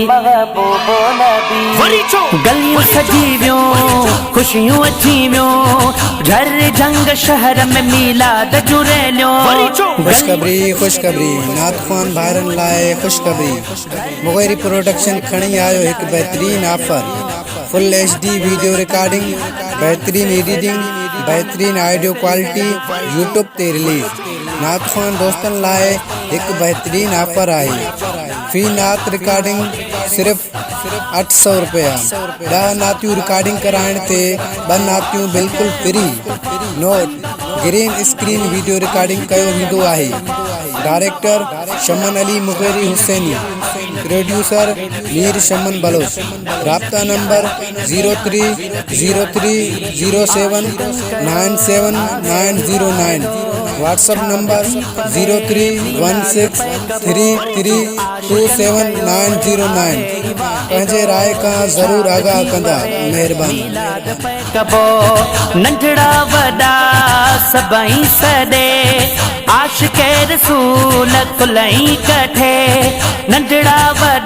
محبوب نبي. وري چئو. گليون سجي ويون، خوشيون اچي ويون، جھر جھنگ شهر ۾ ميلاد جون ريليون. وري چئو. خوشخبري خوشخبري نعت خوان ڀائرن لاء خوشخبري مغيري پروڊڪشن کڻي آيو هڪ بهترين offer full H D video recording بهترين ايڊيٽنگ بهترين آڊيو ڪوالٽي يوٽيوب تي رليز نعت خوان دوستن لاء هڪ بهترين آفر آهي في نعت رڪارڊنگ صرف 800 رپيا ڏهه نعتيون رڪارڊنگ ڪرائڻ تي ٻه نعتيون بلڪل free note green screen video recording ڪيو ويندو آهي ڊائريڪٽر شمن علي مغيري حسيني پروڊيوسر مير شمن بلوچ رابطا number zero three zero three zero seven nine seven nine zero nine WhatsApp number zero three one six three three two seven nine zero nine پنهنجي راء کان ضرور آگاهه ڪندا مهرباني. ڪبو ننڍڙا وڏا سڀئي سڏي عاشق رسول ڪلئي ڪٺي ننڍڙا وڏا.